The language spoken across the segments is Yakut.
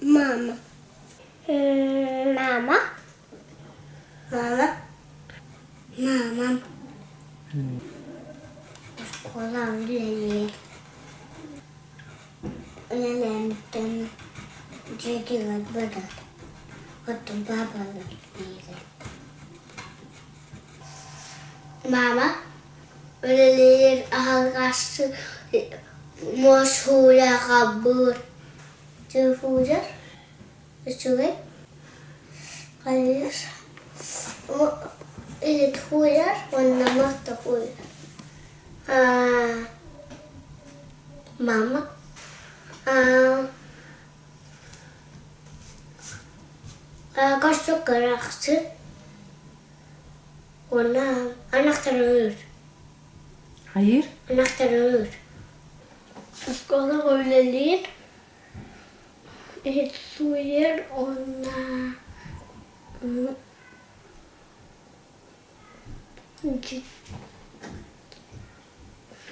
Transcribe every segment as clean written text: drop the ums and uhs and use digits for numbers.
Мама. Мама. Мама. Мамам. Оскуола үлэлиир. Үлэлээммиттэн дьиэтигэр барар. Оттон паапалар биэрэр. Мама үлэлиир аһаҕас муос һуулаҕабыыр. Телефузер үчүгэй хайыыр иһит һууйар уонна муоста һууйар. Мама көрсүк уонна анахтарыыр. Хайыыр? Анахтарыыр. Оскуолаҕа үлэлиир, иһит сууйар уонна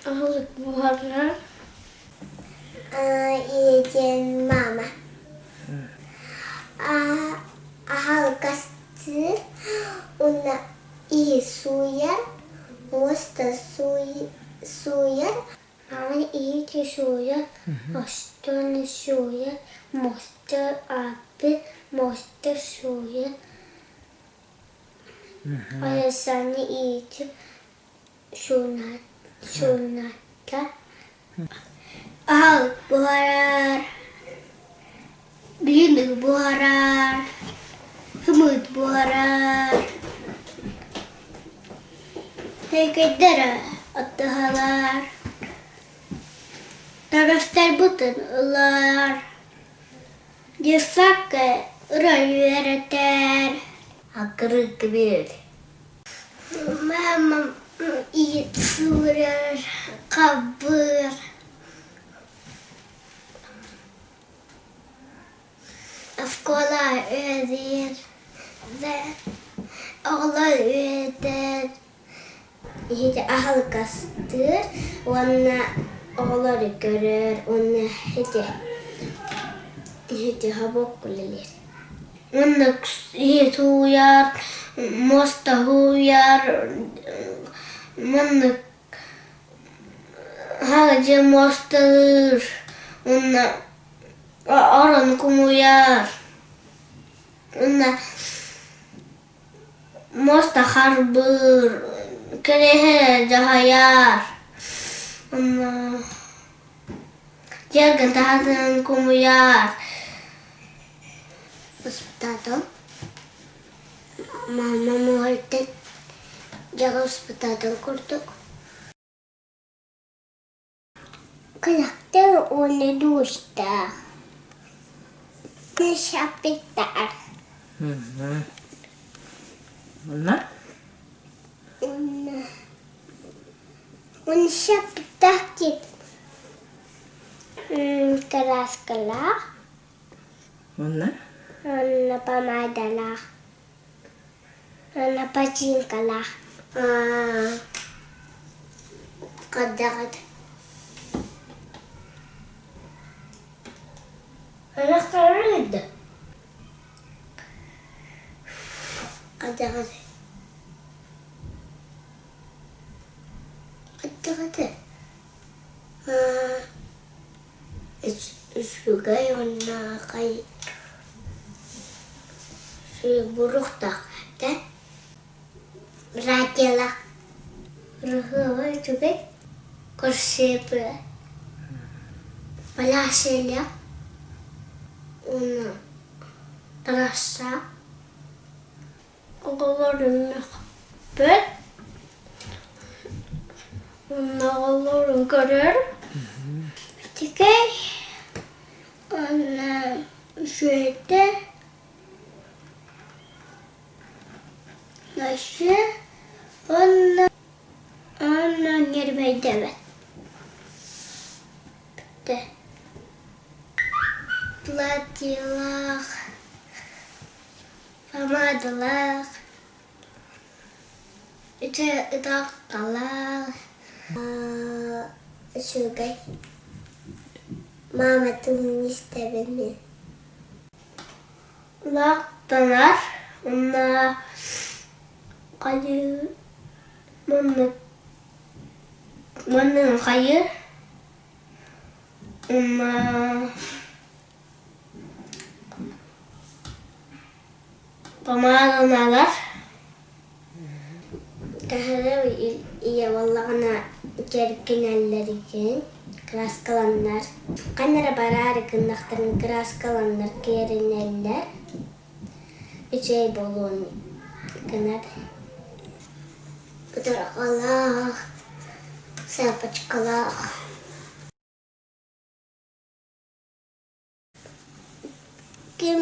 аһылык буһарар. Ийэтин мама аһылык астыыр уонна иһит сууйар, муоста сууйар. Мама иһити сууйар, остуолу сууйар, муоста ааппыт, муоста сууйар. Александр иһити суунатта. Аһылык буһарар, блины буһарар, сымыыт буһарар. Тэйгэйдэрэ аттыһалар, таҥастарбытын ылар, детсадка ыра үөрэтэр. Аккырыыкка биэрэр. Мамам иһит суурар, хабыр. Оскуола үөрэр, оҕолор үөрэтэр, иһити аһылык астыыр уонна оҕолору көрөр уонна ити иһити хобуок үлэлиир. Уонна иһит ууйар, муоста ууйар, маннык Халадьы муосталыыр уонна орон кумуйар уонна муоста харбыыр, кэриэһэ дьаһайар уонна дьиэргэ таһынан кумуйар. Воспитатель Мама муһайтан дьаҕа воспитатель курдук. Кылахтар уонна дуустаах. Шаппиттар. Уонна? Уонна уонна шаппиттаах диэн кырааскалаах. Уонна? Уонна помадалаах. Уонна ботинкалаах. Хайдаҕыт? Ынахтарын да? Хайдаҕыт? Хайдаҕыт? Үчүгэй уонна буруктаах этэ. Братьялаах Рыһыаба үчүгэй, көрсүөпүө, Паляшелях уонна Тараса оҕолорун мөхпөт уонна оҕолорун көрөр. Үчүгэй уонна үчүгэйдэ Өссө уонна уонна ньиэрбэйдэбэт Бүттэ. Платьелаах, помадалаах, ити ытааккалаах, үчүгэй. Мама тылын истэбин мин. Лаахтанар уонна хайыы маннык манныгын хайыыр уонна помаадаланалар. Таһырдьа ийэ буоллаҕына кэргэнэллэригин кырааскаланнар, ханна эрэ бараары гыннахтарын кырааскаланнар кэринэллэр, үчүгэй буолуон гынар. Ытырҕалаах, сапочкалаах. Ким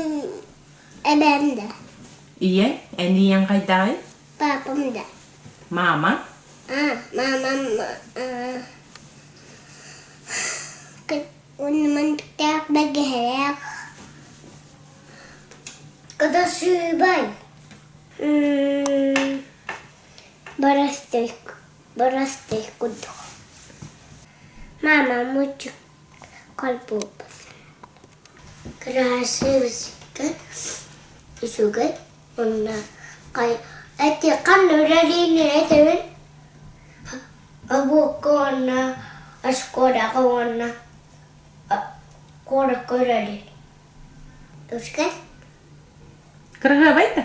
эбээм да. Ийэ, эн ийэҥ хайдаҕый? Папам да. Мама? А, мамам уонна бэгэһэлээх Кытасыыбай Барастый барастый курдук. Мама мультик Холбуубут Кырасыыбыска үчүгэй уонна эти ханна үлэлиирин этэбин обуокка уонна оскуолаҕа уонна куоракка үлэлиир. Үчүгэй? Кыраһыабай да?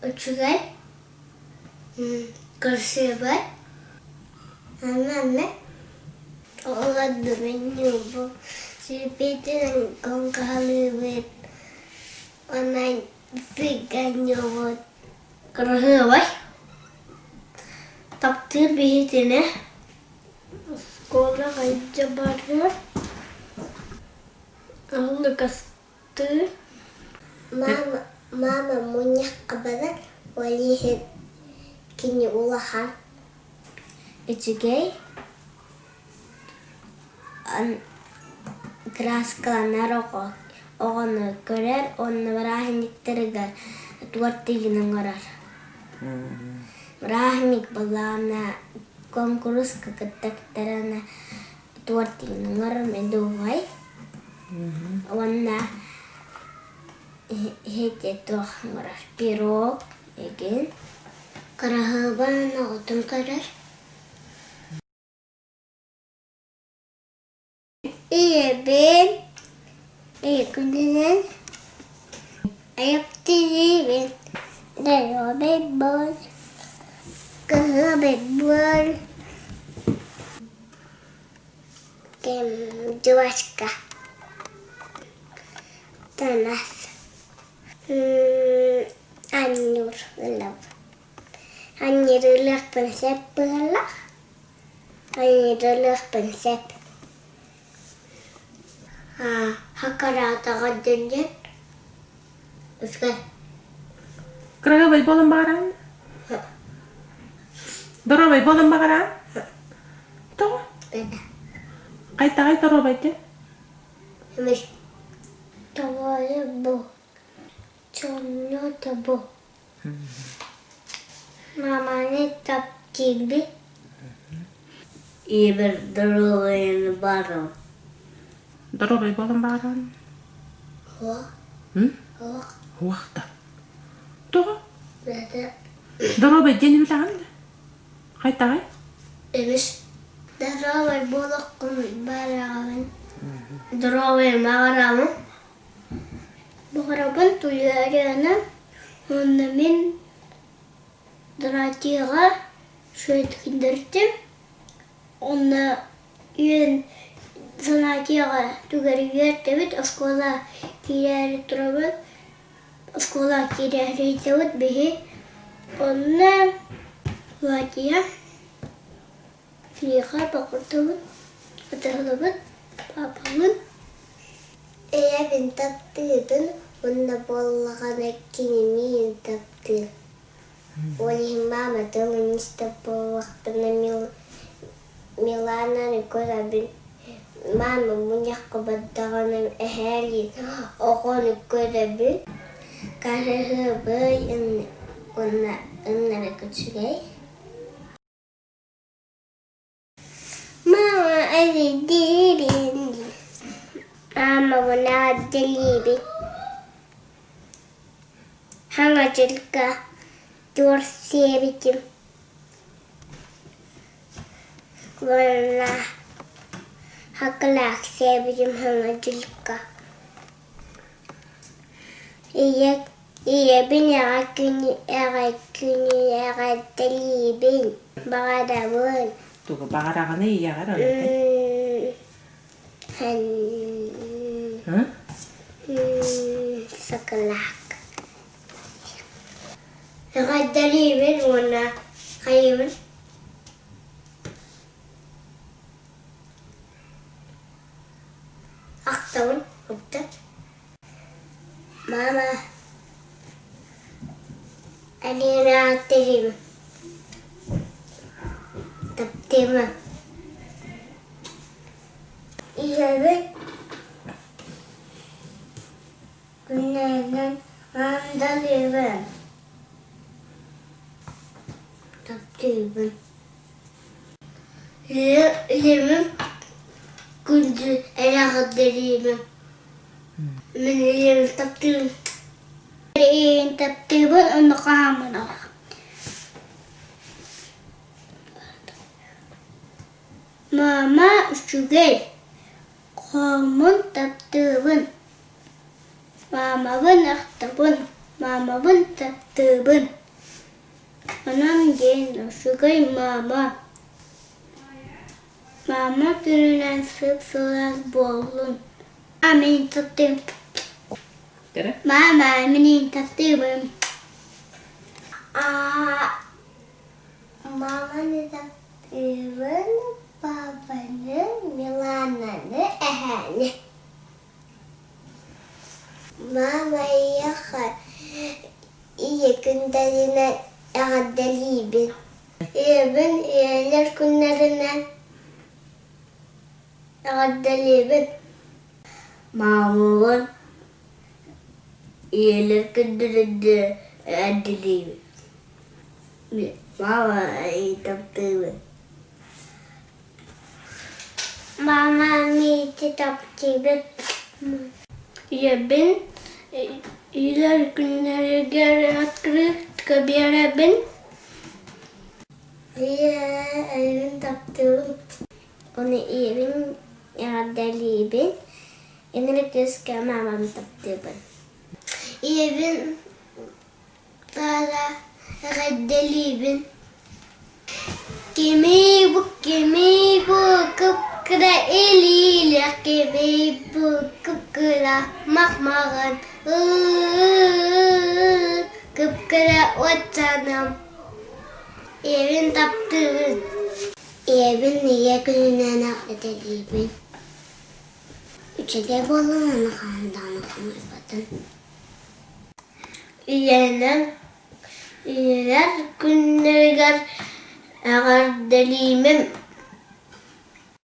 Үчүгэй Красивый. Анна Оҕолордун сүүрбүтүн коҥкалыыбыт, онон сыганньыбыт. Кыраһыабай, таптыыр биһитинэ оскуола хайдьа барар, аһылык астыыр. Мама, мама мунньахха барар, ол иһин кини улахан Үчүгэй кырааскаланар оҕо оҕону көрөр уонна бырааһынньыктарыгар туорт игин оҥорор. Бырааһынньык буоллаҕына куонкуруска кыттахтарына туорт игин оҥорор медовай уонна иһити туох оҥорор пирог игин. Кыраһыабай оҕотун көрөр. Ийэбин ийэкүнүнэн айаптыыбын доруобай буол, кыһыабай буол Жвачка Танас Анньуур ылабын Анньыырылыахпын сөп быһыылаах Анньыырылыахпын сөп Хакараатаҕа диэн Үскэ Кыраһыабай буолан баҕараан? Доруобай буолан баҕараан? Тоҕо? Хайтаҕай доруобай диэн? Тоҕойу бу Чонно тобу Маманы таптыыбын Ийэбэр доруобуйаны баарым. Доруобай буолан бааран? Суох. Суох. Суох да. Тоҕо? Доруобай диэн билэҕин да? Хайтаҕай? Эмис. Доруобай буолуоххун баҕараҕын. Доруобай баҕараҕын. Баҕарабын Туйаарыны уонна мин Дратияҕа сүөтүкүннэрдим уонна үөн занятиеҕа түгэри үөртэбит, оскуола киирээри турабыт, оскуола киирээри ыйытабыт биһи онно Латия Миэхэ баҕардыбыт, ытыһылыбыт, паапабын Ийэбин таптыыбын уонна буоллаҕына кини миигин таптыыр. Ол иһин маама тылын истэр буоллахпына Милананы көрөбүн. Маама мунньахха бардаҕына эһээлиин оҕону көрөбүн. Кыраһыабай уонна ынырык үчүгэй. Мама, эрэйдиирин. Мамабын эҕэрдэлиибин. Хаҥа дьылга туор сиэбитим. Уонна хакылаах сиэбитим хаҥа дьылга. Ийэ ийэбин эҕэ күнү эҕэ күнү эҕэрдэлиибин. Баҕарабын. Тугу баҕараҕыный ийэҕэр онтон? Сакалаак. Эҕэрдэлиибин уонна хайыыбын? Ахтабын, укта. Мама, Алина ааттыырым. Таптыыммын. Ийэбин күннэринэн андалыыбын. Таптыыбын. Ийэбин күндү эрэҕэрдэлиибин. Мин ийэбин таптыыбын. Ийэбин таптыыбын уонна хаһааммын Мама үчүгэй, хоһооммун таптыыбын, маамабын ахтабын, маамабын таптыыбын. Онон диэн үчүгэй маама. Маама күнүнэн сып-сылаас буоллун. Мин таптыым. Мама, мин таптыыбын. Маманы таптыыбын, папаны, Милананы, эһээни. Мама эйиэхэ ийэ күндэлинэн эҕэрдэлиибин. Ийэбин ийэлэр күннэринэн эҕэрдэлиибин. Маамабын ийэлэр күннэринэн эҕэрдэлиибин. Мама таптыыбын. Мама миити таптыыбын. Ийэбин ийэлэр күннэригэр открытка биэрэбин. Ийэ эйигин таптыыбын. Ону ийэбин эҕэрдэлиибин. Инники кыыска мамам таптыыбын. Ийэбин Таара эҕэрдэлиибин Кимий бу, кимий бу, кып-кыра илиилээх, кимий бу, кып-кыра мах-маҕан, ыы-ыы-ыы, кып-кыра уотчаным. Ийэбин таптыыбын. Ийэбин ийэ күнүнэн эҕэрдэлиибин. Үчүгэй буоллун уонна хаһан даҕаны хомойботун. Ийэнэн ийэлэр күннэригэр эҕэрдэлиимин.